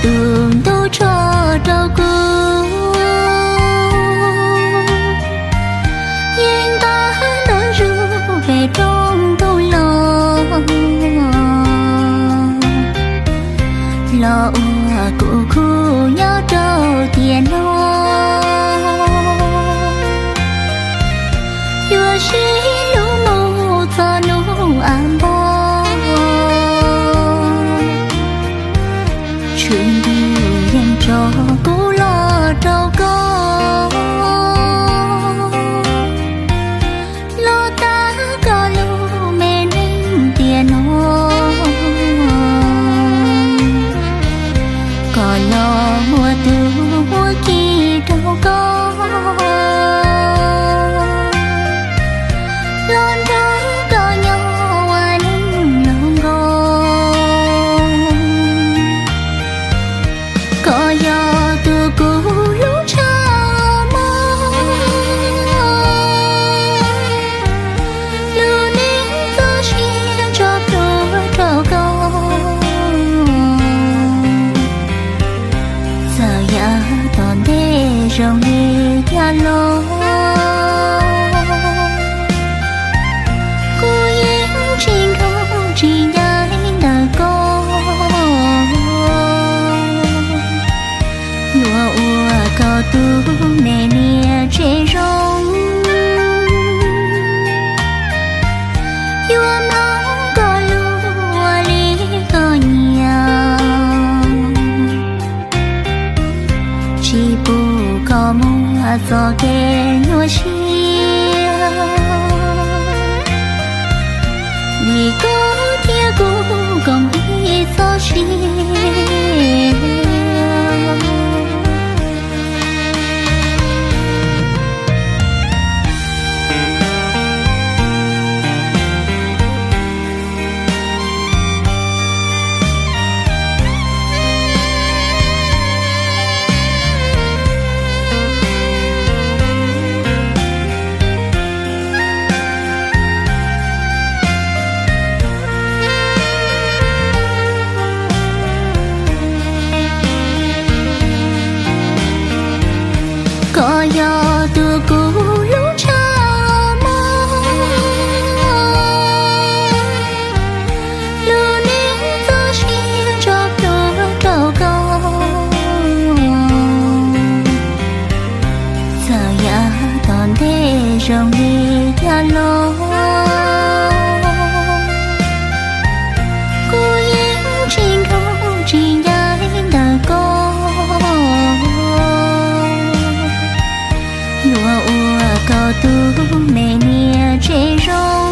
Tus ntuj tso rau kuv, yeej nqa ntawv zuj pem roob ntuj los, los ua kuv khub nyob rau tiam no. Yuav sib hlub mus txog hnub av npog, tswv ntuj yeej tso kuv los rau koj, los tag koj lub me neej tiam no. Koj los muaj tus muaj ki rau koj, los nrog koj nyob ua neej laus nkaus. Koj yog tus kuv hlub tshaj mog, lub neej txoj sia tso plhuav rau koj. Txawm yav tom ntej zoo li cas los, kuv yeej tsis nkauj tsis ncaim ntawm koj. Yuav ua koj tus me niam tsev zoo, yuav mloog koj lus ua li koj nyiam, tsis pub koj muaj txoj kev nyuaj siab, vim koj thiab kuv koom ib txoj sia. Koj yog tus kuv hlub tshaj mog, lub neej txoj sia tso plhuav rau koj. Txawm yav tom ntej zoo li cas los, kuv yeej tsis nkauj tsis ncaim ntawm koj. Yuav ua koj tus me niam tsev zoo,